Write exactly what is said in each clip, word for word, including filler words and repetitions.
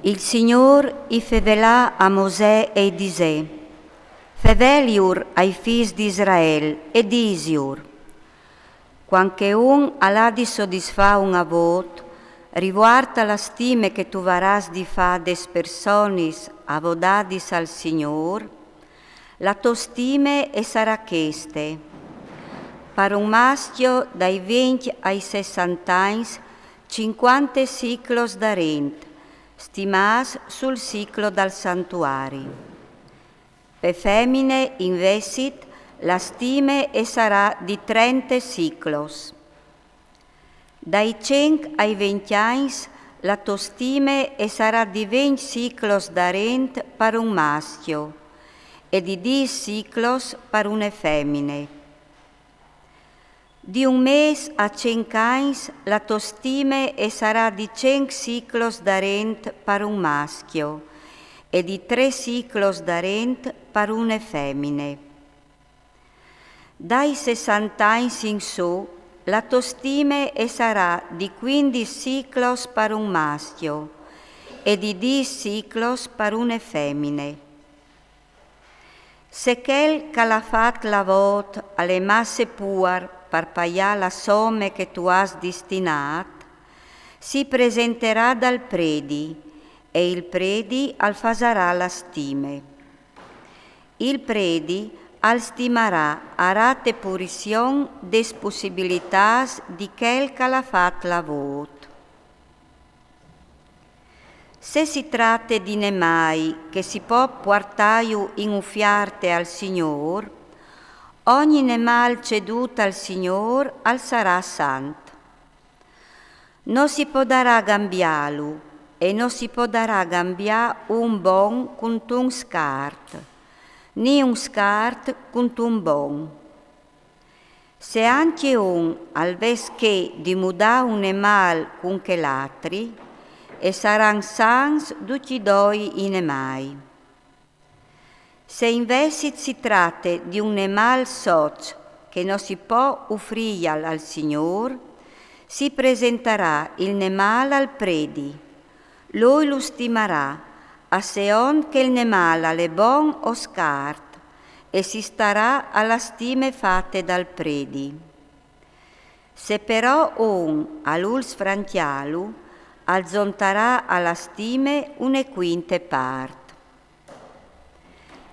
Il Signôr i fevelà a Mosè e i disè: Feveliur ai fîs di Israel e dîsiur: Cuant che un al à di sodisfâ un avôt, rivuart a la stime che tu varâs di fâ des personis avodadis al Signôr, la tô stime e sarà cheste: par un mascjo dai vincj ai sessante agns, cincuante siclos d'arint, stimâts sul siclo dal santuari. Pe femine, invezit, la stime e sarà di trente siclos. Dai cinc ai vincj agns la tô stime e sarà di vincj siclos d'arint par un mascjo e di dîs siclos par une femine. Di un mês a cinc agns la tô stime e sarà di cinc siclos d'arint par un mascjo e di trê siclos d'arint par une femine. Dai sessante agns in sù, la tô stime e sarà di cuindis siclos par un mascjo e di dîs siclos par une femine. Se chel che al à fat l'avôt al è masse puar par paiâ la some che tu âs distinât, si presentarà dal predi, e il predi al fasarà la stime. Il predi al stimarà a rate purizion des pussibilitâts di chel che al à fat l'avôt. Se si trate di nemâi che si pò puartâju in ufiarte al Signôr, ogni nemâl cedût al Signôr al sarà sant. No si podarà gambiâlu e no si podarà gambiâ un bon cuntun scart, ni un scart cuntun bon. Se ancje un al ves che di mudâ un nemâl cun chel altri, e saran sants ducj i doi i nemâi. Se invezit si trate di un nemâl soç che no si pò ufrîjal al Signôr, si presentarà il nemâl al predi. Lui lu stimarà a seont che il nemâl al è bon o scart, e si starà a la stime fate dal predi. Se però un al ûl sfrancjâlu, al zontarà a la stime une cuinte part.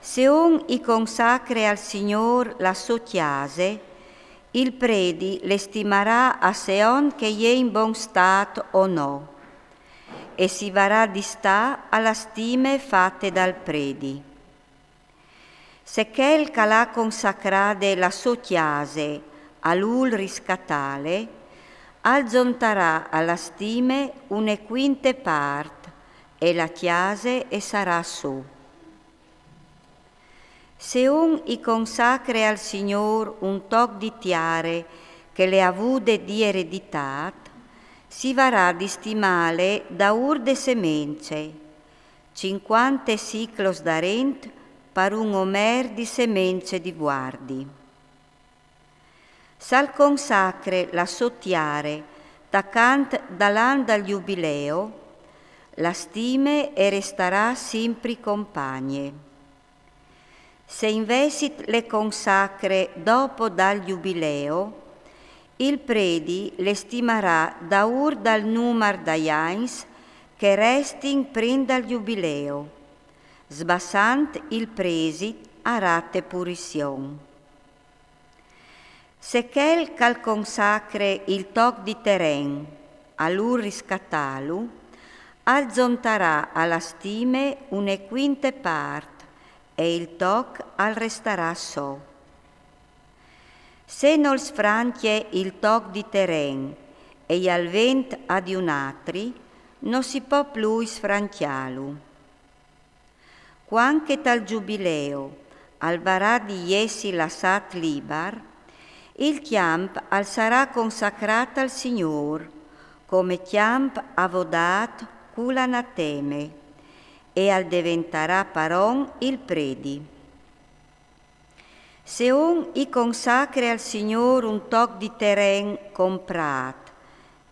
Se un i consacre al Signôr la sô cjase, il predi le stimarà a seont che e je in bon stât o no, e si varà di stâ a la stime fate dal predi. Se chel che al à consacrade la sô cjase al ûl riscatâle, al zontarà a la stime une cuinte part, e la cjase e sarà sô. Se un i consacre al Signôr un toc di tiare che le à vude di ereditât, si varà di stimâle daûr de semence, cincuante siclos d'arint par un omêr di semence di vuardi. S'al consacre la sô tiare tacant dal an dal jubileo, la stime e restarà simpri compagne. Se invezit le consacre dopo dal jubileo, il predi le stimarà daûr dal numar dai agns che restin prin dal jubileo, sbassant il presit a rate purizion. Se chel che al consacre il toc di teren al ûl riscatâlu, al zontarà a la stime une cuinte part, e il toc al restarà so. Se nol sfrancje il toc di teren e i al vent a di un altri, no si pò plui sfrancjâlu. Cuant che tal jubileo al varà di jessi lassât libar, il cjamp al sarà consacrât al Signôr come cjamp avodât cul anateme, e al deventarà paron il predi. Se un i consacre al Signôr un toc di teren comprât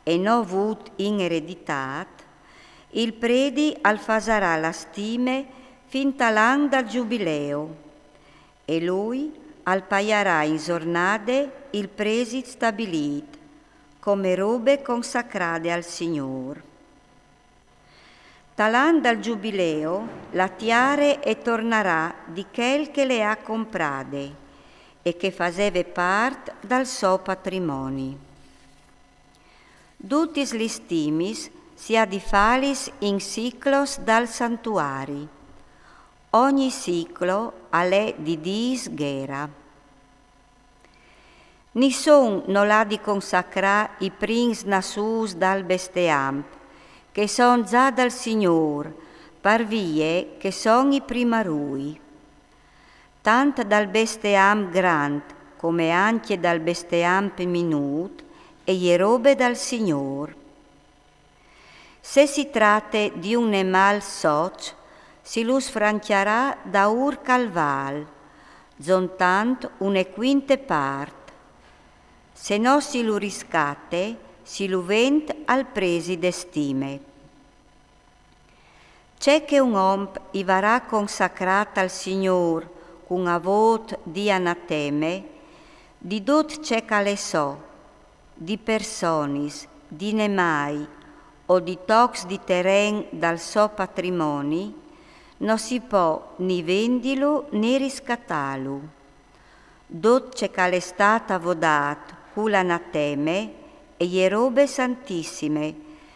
e no vût in ereditât, Il predi al fasarà la stime fin tal an dal giubileo, e lui al paiarà in zornade il presit stabilit, come robe consacrade al Signor. Tal an dal giubileo la tiare e tornarà di chel che le ha comprade e che faseve part dal so patrimoni. Dutis lis stimis si ha di falis in siclos dal santuari. Ogni siclo al è di diis ghera. Nissun nol ha di consacrà i prins nassuus dal besteamp, che son za dal Signor, par vie che son i primarui. Tant dal besteamp grant come ancje dal besteamp minut e je robe dal Signor. Se si trate di un nemal soç, si lu sfrancjarà daur ch'al val, zontant une quinte part. Se no si lu riscate, si lu vent al presi de stime. Ce che un om i varà consacrat al Signor cun avot di anateme, di dut ce ch'al è so, di personis, di nemai o di tocs di teren dal so patrimoni, no si po ni vendilu ni riscatalu. Dut ce ch'al è stat avodat cul anateme e je robe santissime,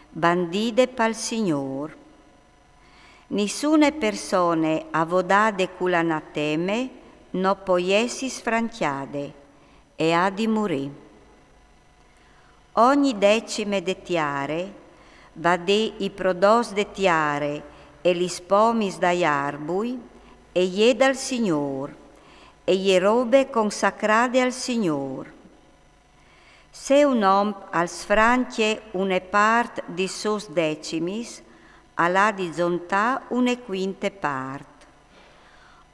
bandide pal Signor. Nissune persone avodade cul anateme no po jessi sfrancjade e ha di murì. Ogni decime de tiare, va a dì i prodots de tiare e lis pomis dai arbui, e je dal Signor, e je robe consacrade al Signor. Se un om al sfrancje une part di sus decimis, al ha di zontà une quinte part.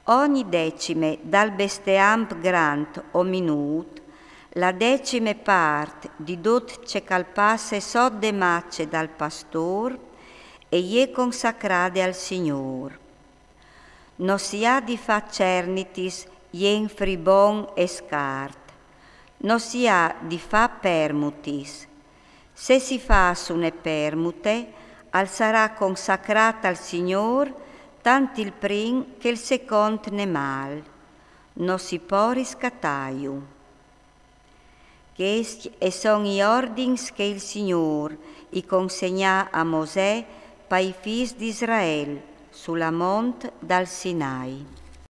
Ogni decime dal besteamp grant o minut, la decime part di dut ce ch'al passe sot de mace dal pastor, e je consacrade al Signor. No si ha di fa cernitis jen fribon e scart, no si ha di fa permutis. Se si fas une permute, al sarà consacrat al Signor tant il prin che il secont nemal. No si po riscataiu. Chescj e son i ordins che il Signor i consegnà a Mosè pai fis d'Israel su la mont dal Sinai.